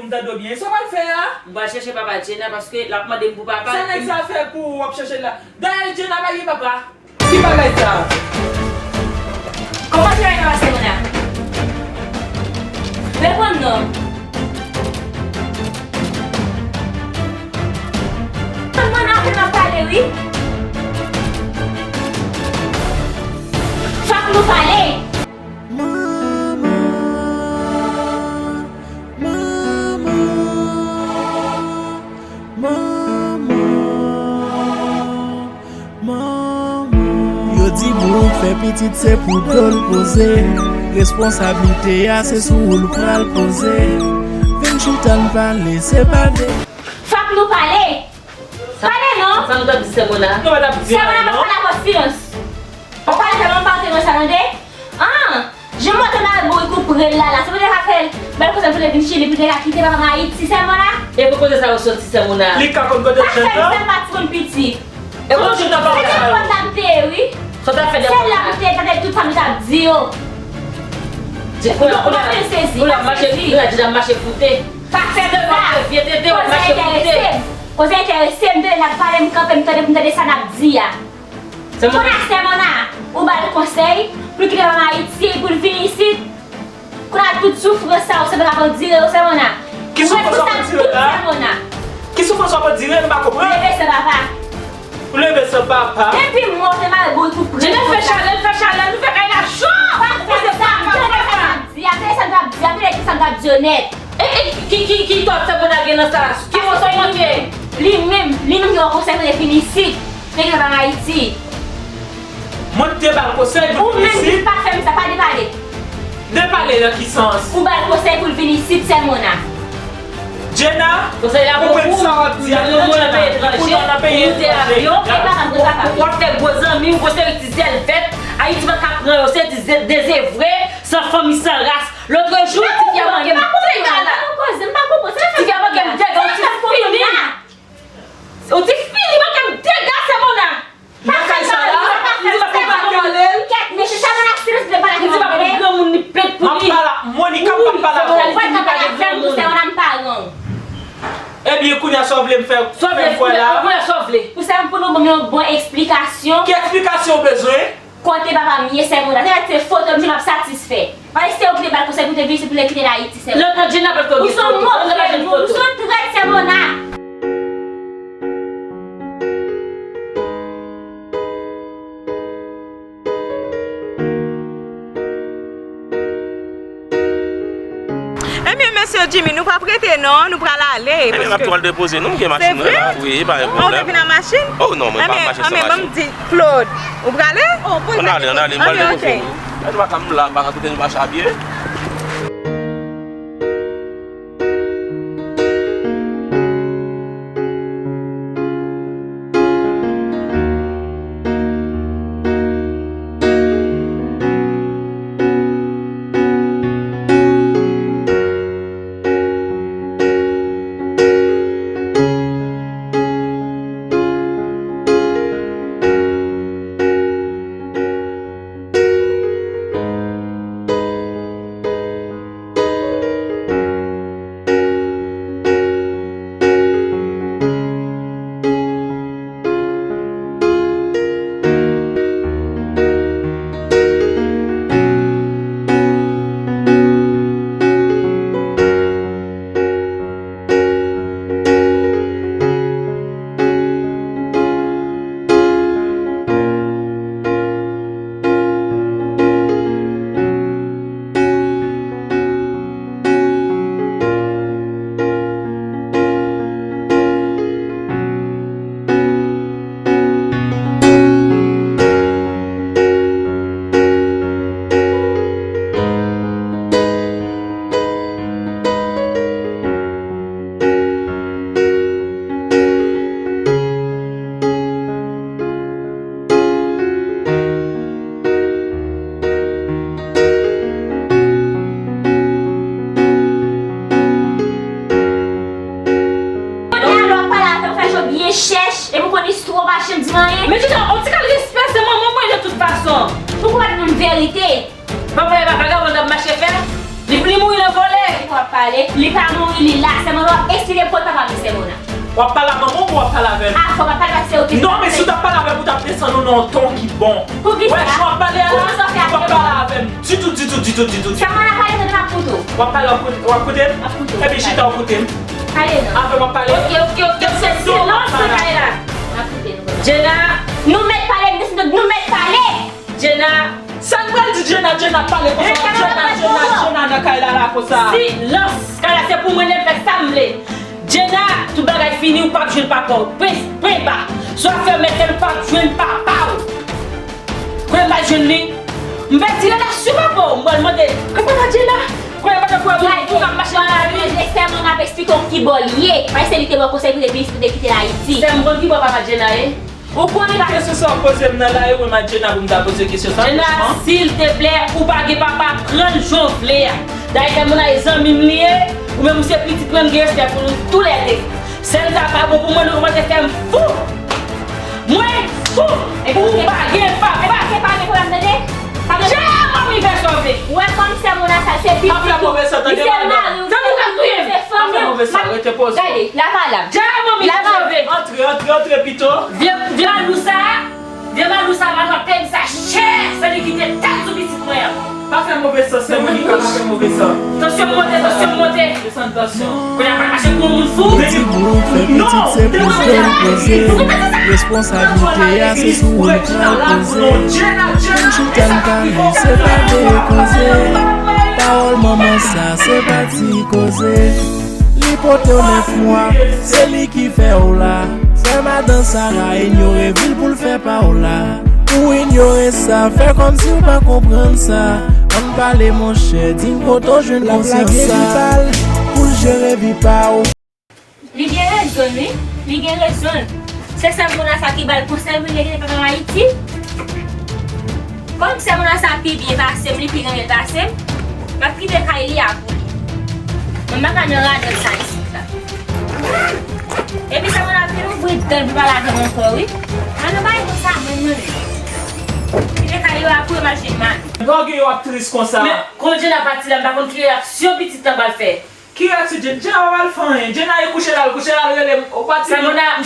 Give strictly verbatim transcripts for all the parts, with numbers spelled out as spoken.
M tande w byen. Sa w pral fè a? M pral chèche papa Djena paske l ap mande m pou papa l. Sa nèg sa fè pou ou w ap chèche l la? Dayè Djena pa gen papa. Ki bagay sa? Kòman se bagay nan pase moun la? Reponn non. Mwen nan apèl ap pale wi. Fòk nou pale. Manman, manman, manman, manman. Yo di moun fè pitit se pou do l poze. Responsablite a se sou ou l pral poze. Vin chita n pale, se pa de. Fòk nou pale. Pale non. Sa nou t ap di sè Mona? Nou pa t ap di anyen non. Sè Mona pa pale avè w silans. Ou pale tèlman pa te wè sa tande. An! Jan mwen te mare bourik ou pre l la la, se pou te ka fè l bèl koze pou te vin Chili, pou te ka kite papa m Ayiti sèlman la. E pou kote sa yo soti sèlman la? Li ka konn kote Jenta? Pa fè m sa, m pa t konn piti. E pou Jenta pa wè sa yo? Se telefòn la m te ye wi. Sa w t ap fè de... Se la m te ye, tande tout sa m t ap di yo. Di kounye a, kounye a, kounye a, Jenta ap mache, kounye a, Jenta ap mache foute. Pa fè m sa. Koze enterese m. Koze enterese m, tande n ap pale, m kanpe, m tande, m tande sa n ap di a. Kounye a sè Mona, ou ba l konsèy pou l kite papa m Ayiti, pou l vin isit. Kounye a tout soufrans sa yo, se pa pou dire yo sè Mona. Ki soufrans w ap dire la? Ki soufrans w ap dire, m pa konprann. Leve san papa. Ou leve san papa. Depi mwen te mare bourik ou pre. Jene fè chalè, l fè chalè, nou fè kay la cho. Pa fè sa, m tande sa n ap di a, tande sa n ap di a, tande sa n ap di yo nèt. E, e, ki, ki, ki tò sè Mona gen nan sa? Ki mo sa w manke? Li menm, li menm ki pran konsèy pou l vin isit. Te gen an Ayiti. Mwen te ba l konsèy pou l vin isit. Ou menm ki pa fè m sa, pa depale. Depale nan ki sans? Ou ba l konsèy pou l vin isit sè Mona. Jena, ou konprann sa w ap di a? Jena, ou nan peyi etranje, ou moute avyon, w ap fè gwo zanmi, ou gon seri ti zèl vèt, Ayiti pa ka pran yo, se ti zèl dezevre, san fanmi, san ras. Lòt jou, tifi a manke m dega la. Tifi a manke m dega, ou ti fini. Ou ti fini, manke m dega, sè Mona. Nan kay sa la, li di pa pou pale l. Kèt, mesye, sè Mona silans, li pale avè m. Li di pa pou granmoun li plent pou li. M ap pale ak Monica, m p ap pale avè w. Ou wè, m ap pale avè m, sè Mona, m pa wrong. Ebyen, kounye a, sa w vle m fè, fè m kwè la? Kounye a, sa w vle? Pou sè, pou nou ban m yon bon eksplikasyon. Ki eksplikasyon w bezwen? Kote papa m ye sè Mona? Se mete foto m, se m ap satisfè. Paske se ou ki te ba l konsèy pou te vin isit pou te kite Ayiti sè Mona. Lòt nan Jena pa t ko gen foto. Ou se yon move moun, ou se yon trèt sè Mona. Ebyen, mesye Jimmy, nou p ap rete non, nou pral ale. Ebyen, n ap tou al depoze nou, m gen machin mwen la. Wi, pa gen pwoblèm. Ou te vin an machin? Oh non, mwen pa mache san machin. Ebyen, ban m di, Claude, ou prale? Ann ale, ann ale, m pral depoze nou. Gade baka m la, baka kote nou mache a pye. Kounye a lè w ap pale avè m, fè je w byen chèch, epi w konn istwa w pa janm di m anyen. Men Jina, on ti kal respè, se manman mwen de tout fason. Ou konn pa di moun verite. Papa e pa vagabon ap mache fè. Li, li mouri nan vòlè. Li w ap pale. Li pa mouri, li la. Sè Mona, w ap eksplike m kote papa m, sè Mona. W ap pale a manman w oubyen w ap pale avè m? Ah, fò pa pale paske se ou ki... Non, men si w t ap pale avè m, ou t ap desann ou nan yon ton ki bon. Poukisa? Wè, jan w ap pale a la, ou p ap pale avè m ditou, ditou, ditou, ditou. Sè Mona, pale, tande, m ap koute w. W ap pale, w ap koute, w ap koute m? M ap koute w. Ebyen, chita, w ap koute m. Pale non. Avè m w ap pale? Ok, ok, ok, ok. Silans nan kay la. M ap koute nou. Djena, nou mèt pale, nou mèt pale. Djena. Sa n pral di Djena, Djena pale konsa, Djena, Djena, Djena nan kay la la konsa. Silans! Kay la se pou mwen, m fè sa m vle. Djena, tout bagay fini, ou p ap jwenn papa w. Pwen, pwen ba. Swa fèmen kè l, ou p ap jwenn papa w. Kounye m pa jwenn li. M pèdi relasyon papa w. M pral mande, kote papa Djena? Kounye m pa ta kwè moun tou k ap mache nan lari. Sèlman m ap eksplike w ki bò l ye. Paske se li te ba w konsèy pou te vin isit, pou te kite Ayiti. Sè m konn ki bò papa Djena ye. Ou konnen pa. Kesyon sa w poze m nan la, e mwen Madjena pou m ta poze kesyon sa, franchman. Djena, silteplè, ou pa gen papa, pran l jan w vle a. Dayè, Sè Mona e zanmi m li ye, ou menm ou se pitit mwen, m gen respè pou nou toulède. Sè m sa pa bon pou mwen, nou kòmanse fè m fou. Mwen fou. Ou pa gen papa. Epa, se pa gen pwoblèm, tande? Djè, manmi fè sove. Ou wè kòm Sè Mona sa, se pitit ou. Pa fè move sa, tande, madanm. Li se mari w, se zanmi w, se fanmi w. Pa fè move sa, rete poze w. Gade, la pa la. Djè, manmi fè sove. Antre, antre, antre pito. Vye, vye malou sa, vye malou sa, malou ap peye m sa chè, se li ki te tèt sou pitit mwen an. Pa fè move sa, sè Monica, pa fè move sa. Tansyon m monte, tansyon m monte. Desann tansyon. Kounye a pral mache kou yon moun fou. Ti boug fè pitit se pou fè l poze. Responsablite a se sou ou li pral poze. M chita m pale, se pa veye koze. Pawòl manman sa, se pa ti koze. Li pote w nèf mwa, se li ki fè w la. Fè madan Sara inyore vi l pou l fè pa w la. Ou inyore sa, fè kòmsi w pa konprann sa. Ann pale monchè, di m kote w jwenn konsyans sa. Pou l jere vi pa w. Li gen rezon l wi, li gen rezon l. Se sè Mona sa ki ba l konsèy pou l rete papa Ayiti. Kòm sè Mona sa pi byen pase m, li pi renmen l pase m, m ap kite kay li a pou li. Mwen m pa ka nan radòt sa isit la. Epi sè Mona vin ouvri dan l pou pale avè m ankò wi. Manou bay konsa menm non. Kite kay yo a pou yo mache mal. Gògye yo ap tris konsa. Men, kòm Djena pati la, m pa konn ki reyaksyon pitit lan pral fè. Ki reyaksyon Djena? Djena pa pral fè anyen. Djena e kouche la, l kouche la, l rele m. Ou pati. Sè Mona, m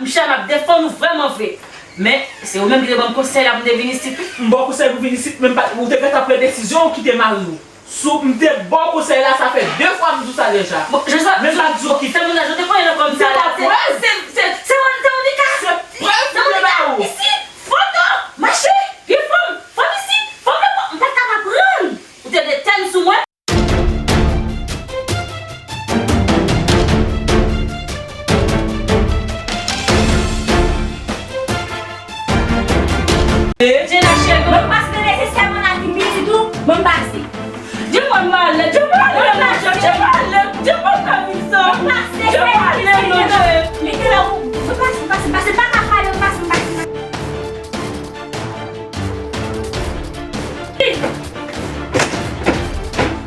chita, m ap defann ou vrèman vre. Men, se ou menm ki te ban m konsèy la pou m te vin isit wi. M ba w konsèy pou vin isit, men m pa, ou te gentan pran desizyon w kite mari w. Si w, m te ba w konsèy la, sa fè de fwa m di w sa deja. Bon, men m pa t di w kite. Sè Mona, jan w te konnen nan kòm sa la, se, se, se, se Monica. Se prèv m te ba ou. Isit, foto, mache, vye fanm, fanm isit, fanm nan, m pa t ka pa pran. Ou te detèn sou mwen. Djena cheri, mwen pase nan nesesè mwen la ki pitit ou, mwen pase. Djena mwen malè, Djena mwen malè, Djena mwen malè, Djena mwen malè, Djena mwen malè, Djena mwen malè, Djena mwen malè. Mwen pase, mwen pase, mwen pase, pa ka pale, mwen pase, mwen pase.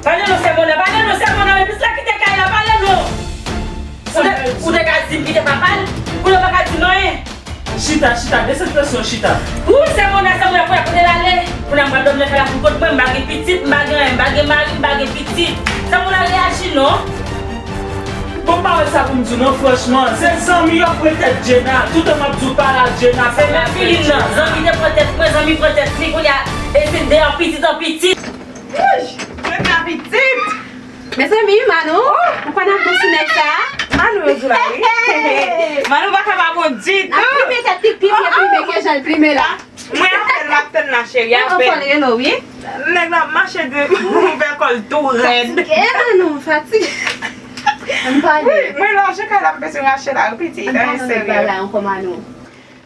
Pale non, sè Mona, pale non, sè Mona, men plis la kite kay la, pale non. Ou te, ou te ka di m kite papa l, kounye a ou pa ka di m anyen. Chita, chita, desann tansyon, chita. Wi, sè Mona, sè Mona, kounye a kote l ale. Kounye a m pral dòmi nan kay la pou kont mwen, m pa gen pitit, m pa gen anyen, m pa gen mari, m pa gen pitit. Sè Mona reyaji non. Bon, m pa wè sa pou m di w non, franchman. Se zanmi yo ap pran tèt Djena. Toutan m ap di w pale ak Djena, pale ak Djena. Se menm filin nan. Zanmi te pran tèt mwen, zanmi pran tèt li, kounye a, e se de an pitit an pitit. Wouy! Premye pitit! Mezanmi, Manou, ou konn ap bon sou nèg sa? Manou yo di la, wi. Manou pa ka pa bon ditou. N ap plimen tèt li pi byen plimen ke jan l plimen la. Mwen apèl, m ap tann la, cheri, apèl. Ou anfòm, wi. Nèg la ap mache de ouvè kò l tou rèd. Fatige, Manou, fatige. Ann pale. Wi, mwen lonje kay la, m bezwen rache la, wi, pitit. Ann pa nan lòt bagay ankò, Manou.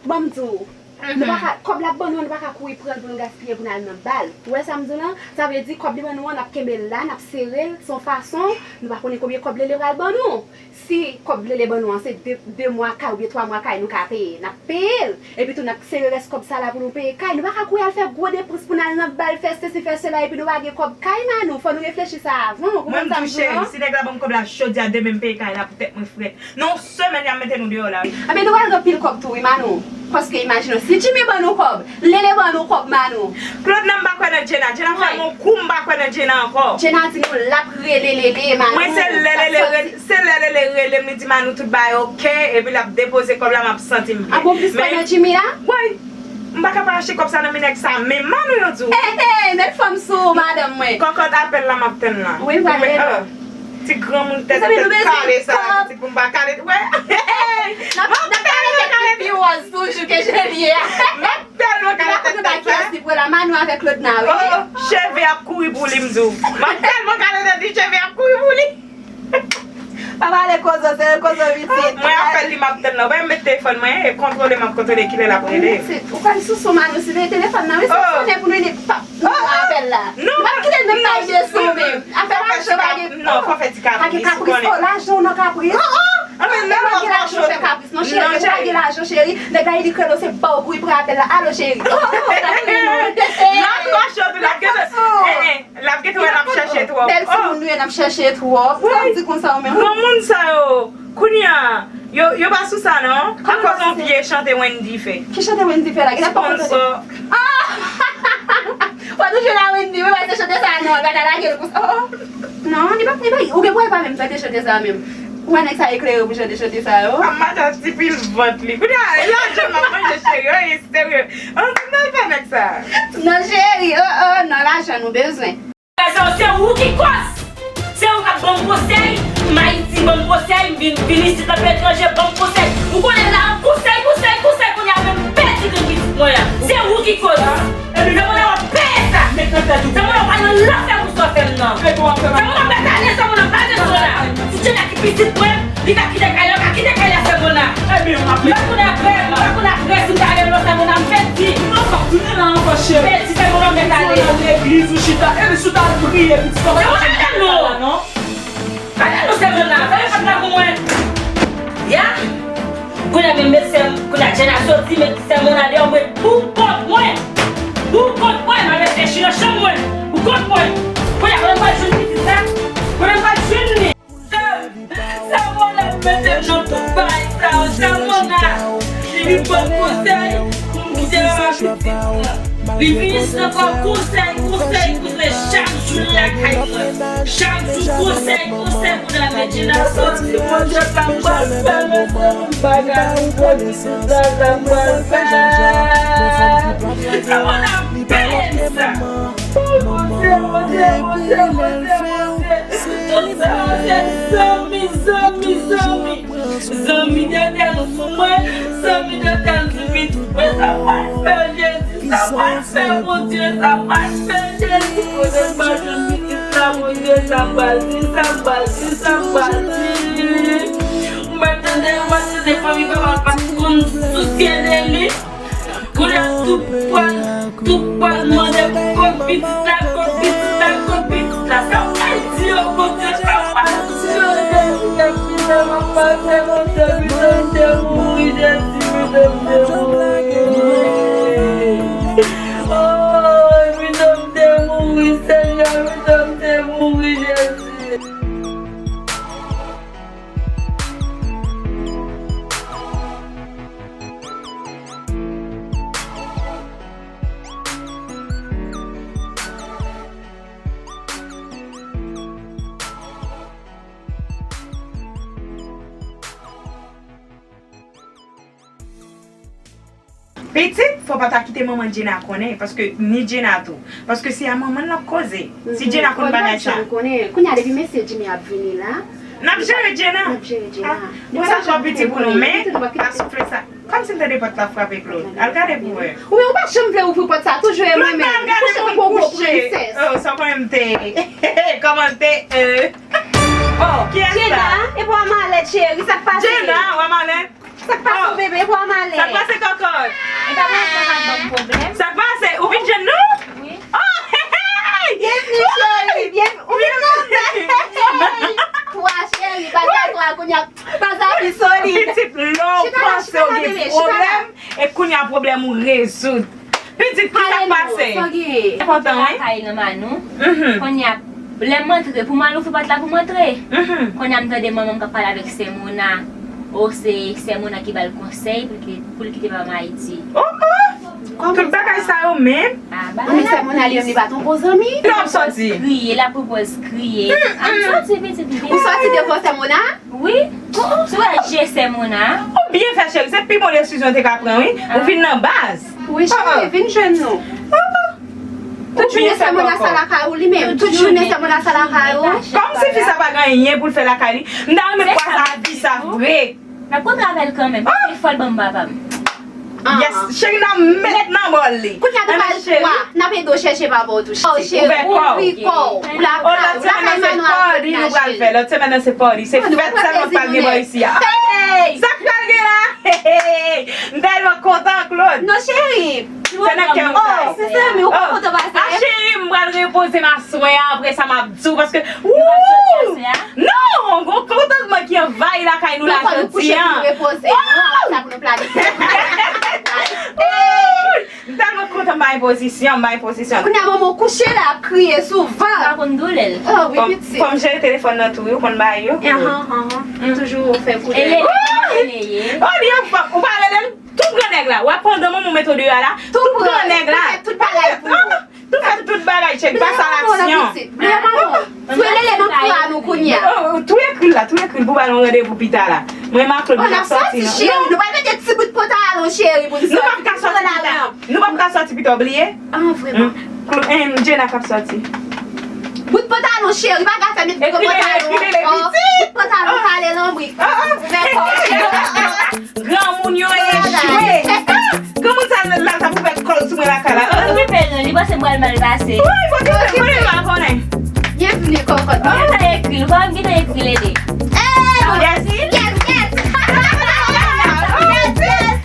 Ban m di w, nou pa ka, kòb l ap ban nou an, nou pa ka kouri pran l pou nou gaspiye pou n al nan bal. Ou wè sa m di w lan? Sa vle di, kòb li ban nou an, n ap kenbe l la, n ap sere l, se yon fason, nou pa konnen konbyen kòb Lele pral ban nou. Si kòb Lele ban nou an se de, de mwa kay oubyen twa mwa kay nou ka peye, n ap peye l. Epi tou n ap sere rès kòb sa la pou nou peye kay. Nou pa ka kouri al fè gwo depans pou n al nan bal, fè sesi, fè sela, epi nou pa gen kòb kay, Manou. Fò nou reflechi sa avan, ou konprann sa m di w lan? Mwen m di w, cheri, si nèg la ban m kòb la jodi a, demen m peye kay la pou tèt mwen frèt. Nan yon semèn, y ap mete nou deyò la, wi. Anben, nou pral gen anpil kòb tou, wi, Manou. Paske imajine w, si Jimmy ban nou kòb, Lele ban nou kòb, Manou. Claude nan m pa kwè nan Jenna. Jenna fè m yon kou, m pa kwè nan Jenna ankò. Jenna di nou l ap rele Lele, Manou. Mwen se lè Lele rele, se lè Lele rele m, li di Manou tout bagay oke, epi l ap depoze kòb la, m ap santi m byen. Ah bon, plis pa nan Jimmy a? Woy! M pa ka pa achte kòb sa nan men nèg sa, men Manou yo di w. Hey, hey, met fanm sou ou, madanm mwen. Kòkòt apèl la m ap tann la. Wi, m pral rele. Ti granmoun tèt, tèt kale sa, pitit pou m pa kale. Wè. N ap, n ap kale tèt li pi wòz toujou ke jan l ye a. M ap tèlman kale tèt nèg sa. Kiyès li pou la, Manou avèk Claude nan, wi. Oh, cheve ap kouri pou li, m di w. M ap tèlman kale tèt li, cheve ap kouri pou li. Pa pale kozo, se kozo pitit. Mwen apèl li m ap tann nan. Wè, m met telefòn mwen, e kontwole, m ap kontwole kilè l ap rele. Ou pral sou sou Manou, si veye telefòn nan, wi, se sonnen pou nou li pap. Nan apèl la. Non, m ap kite l menm pa ide sou menm. Afè lajan pa gen. Non, fò fè ti kapris, ou konnen. Pa gen kapris. Oh, lajan w nan kapris. Oh, oh. Anben, lè w ap gen lajan, fè kapris. Non, cheri, lè pa gen lajan, cheri, nèg la li krele w, se ba w pou li pran apèl la. Alo, cheri. Oh, oh, oh. L ap rache w tou, l ap gen. Eh, eh. L ap gentan wè n ap chèche twòp. Bèl timoun nou ye, n ap chèche twòp. Sa w di konsa ou menm? Granmoun sa yo, kounye a, yo, yo pa sou sa non. Akoz yon vye chante Wendy fè. Ki chante Wendy fè la? Genlè pa konn tande. Ah! Fò nou jwe la Wendy, wi, pa se chante sa non, gade lage l konsa. Oh, oh. Non, li pa, li pa, ou gen pou wè pa menm tande chante sa menm. Ou wè nèg sa eklere pou chante chante sa yo. A madan ti pil vant li. Kounye a, e lajan m ap manje cheri, wi, serye. An, n al fè nèg sa. Non, cheri, oh, oh, non, lajan nou bezwen. Sa se ou ki koz. Se ou k ap ban m konsèy. M Ayiti, ban m konsèy. M vin, vin isit nan peyi etranje, ban m konsèy. Ou konnen la, konsèy, konsèy, konsèy, kounye a menm pèdi grenn pitit mwen an. Se ou ki koz. Epi se mwen w ap peye sa. Se mwen w ap al nan lanfè pou sa w fè m nan. Se mwen w ap pètane, se mwen w ap pale sou la. Si Djena ki pitit mwen, li ka kite kay la, ka kite kay la, se mwen la. Mwen pa konn apre, mwen pa konn apre, si m ta rele w, se mwen la, m pèdi. Mwen pa tounen la ankò, cheri. Pèdi, se mwen w ap pètane. Ou nan legliz, ou chita, epi si w ta al priye, pitit, ou pa ta janm pale la, non. Gade nou se moun nan, fè yon fòt la pou mwen. Ya. Kounye a menm met sè m, kounye a Djena soti, met sè moun nan deyò, mwen pou kont mwen. Pou kont mwen, m al reflechi nan chanm mwen. Pou kont mwen. Kounye a kote m pral jwenn pitit sa? Kote m pral jwenn li? Sa moun ap mete m nan tout bagay sa yo, sa moun ap. Li vin ban m konsèy pou m kite mama pitit mwen. Li vin isit ankò, konsèy, konsèy, konsèy, chak jou l lakay mwen. Chak jou konsèy, konsèy, kounye a men Djena soti, Bondye sa m pral fè, mesye, m pa ka konprann pitit la, sa m pral fè. Sa moun ap peye sa. Oh, Bondye, Bondye, Bondye, Bondye, Bondye. Tout sa yo se zanmi, zanmi, zanmi. Zanmi de tèl sou mwen, zanmi de tèl sou pitit mwen. Sa pral fè, Jezi, sa pral fè, Bondye, sa pral fè, Jezi. Kote m pa jwenn pitit la, Bondye, sa m pral di, sa m pral di, sa m pral di. Mwen tande, mwen tande fanmi pa m pa t konn sousye de li. Kounye a tout pral, tout pral mande kot pitit la, kot pitit la, kot pitit la. Sa w pral di yo, Bondye, sa w pral di yo, Jezi, Jezi, sa w pral fè, Bondye, pitit te mouri, Jezi, pitit te mouri. Oh, pitit te mouri, Senyè, pitit te mouri, Jezi. Pitit, fò pa ta kite manman Djena konnen, paske ni Djena tou. Paske se a manman l l ap koze. Si Djena konn bagay sa. Konnen, kounye a depi mesye Jimmy ap vini la. N ap jere Djena. N ap jere Djena. Ah, bon, sa twò piti pou nou, men pa soufle sa. Kòmsi m tande pòt la frape, Claude. Al gade pou wè. Ou menm ou pa janm vle ouvri pòt sa, toujou e mwen menm. Kouche tankou yon gwo prensès. Oh, sa w konnen m te. Kòman te, euh. Oh, kiyès sa? Djena, e pou a malèt, cheri, sa k pase? Djena, w a malèt? Sa k pase, bebe, e pou a malèt? Sa k pase, kòkòt? E pa malèt la k ap ban m pwoblèm. Sa k pase? Ou vin jwenn nou? Wi. Oh, hey, hey! Byenvni, cheri, byenvni. Ou vin nan bèl. Hey, twa, cheri, baz a twa, kounye a, baz a pi solid. Pitit, lè w panse w gen pwoblèm, e kounye a pwoblèm ou rezoud. Pitit, ki sa k pase? Kontan, wi. Kay nan Manou. Mhm. Kounye a, lè m antre, pou m al ouvri pòt la pou m antre. Mhm. Kounye a, m tande manman m k ap pale avèk sè Mona. O, se sè Mona ki ba l konsèy pou l kite, pou l kite papa m Ayiti. Oh, oh! Tout bagay sa yo menm? Ah, bagay la. Sè Mona li menm li pa t yon bon zanmi. Lè w ap sòti. Kriye, l ap pran pòz kriye. An sòti pitit m. Ou sòti devan sè Mona? Wi. Sou wè je sè Mona. Ou byen fè cheri, se pi bon desizyon w te ka pran wi. Ou vin nan baz. Wi cheri, vin jwenn nou. Tout jounen sè Mona sa lakay ou li menm. Tout jounen sè Mona sa lakay ou. Kòmsi fi sa pa gen anyen pou l fè lakay li. M ta renmen kwaze a di sa vre. N ap kontre avè l kanmenm, paske fò l ban m papa m. Yes, cheri, n ap met nan bòl li. Kounye a nou pral twa, n ap ede w chèche papa w tou. Oh, cheri, ouvri kò w. Ou lakay, ou lakay manman ak tout laj cheri. Lòt semèn nan se party, se fèt sèlman k pral gen bò isi a. Sa k pral gen la? M tèlman kontan, Claude. Non, cheri. Se nan kè m. Oh, se sa, men ou pa kontan pase. Ah, cheri, m pral repoze m aswè a, apre sa m ap di w, paske, wouw! Non, gon kontantman ki anvayi lakay nou la jodi a. Wouw! M tèlman kontan, m bay pozisyon, m bay pozisyon. Kounye a manman w kouche la ap kriye souvan. M pa konn doulè l. Oh, wi, pitit. Fò m jere telefòn nan tou, wi, ou konn bagay yo. Ahan, ahan. Toujou fè koulè. E Lele, kòman Lele ye? Oh, li anfòm. Ou pa rele l? Tou grannèg la, w ap pran manman w mete w deyò a la. Tou grannèg la. Tou fè tout bagay pou ou. Tou fè tout bagay, cheri, pase a laksyon. Bliye manman w. Fwe Lele nan kò a nou kounye a. Oh, tou ekri l la, tou ekri l pou ba nou randevou pita la. Mwen menm ak Claude, nou p ap sòti, non. Cheri, nou pral mete ti bout pantalon, cheri, pou n sòti. Nou p ap ka sòti pita. Nou p ap ka sòti pita, w bliye? Ah, vrèman. Claude, eh, Jenna k ap sòti. Bout pantalon, cheri, pa gate met gwo pantalon ankò. Bout pantalon kale lanbrik. Ouvè kò w, cheri. Granmoun yo echwe. Granmoun sa la, sa pou fè kòl sou mwen lakay la. Okipe l non, li panse m pral mal pase. Wi, okipe l, mwen pa konnen. Byenvini, kòkòt. Mwen pa ekri l, pa m gentan ekri l ede. Ey! Yes, yes, yes! Yes, yes!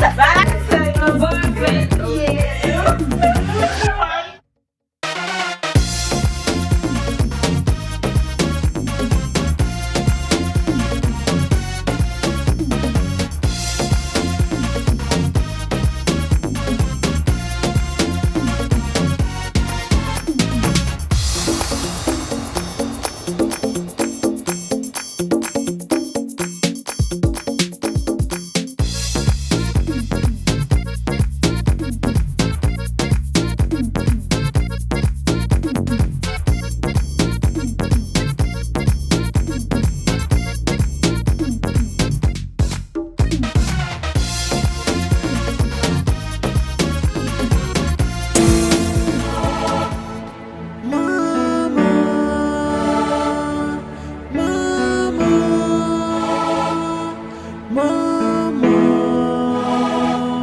Manman, manman, manman,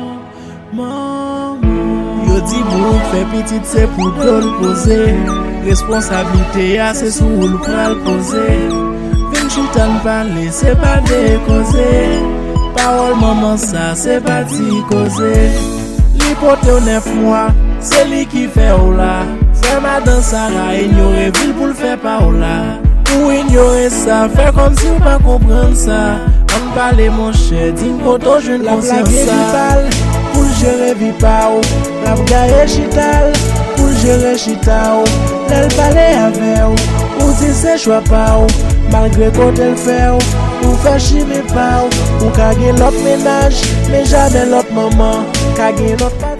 manman. Yo di moun k fè pitit se pou do l poze. Responsablite a se sou ou l pral poze. Vin chita n pale, se pa de koze. Pawòl manman sa, se pa ti koze. Li pote w nèf mwa, se li ki fè w la. Frè madan Sara inyore vi l pou l fè pa w la. Ou inyore sa, fè kòmsi w pa konprann sa. Ann pale monchè, di m kote w jwenn konsyans sa. L ap lage vi pa l pou l jere vi pa w. L ap gaye chita l pou l jere chita w. Lè l pale avè w, ou di se chwa pa w. Malgre kote l fè w, ou fè chimen pa w. Ou ka gen lòt mennaj, men jamè lòt manman. Ka gen lòt pa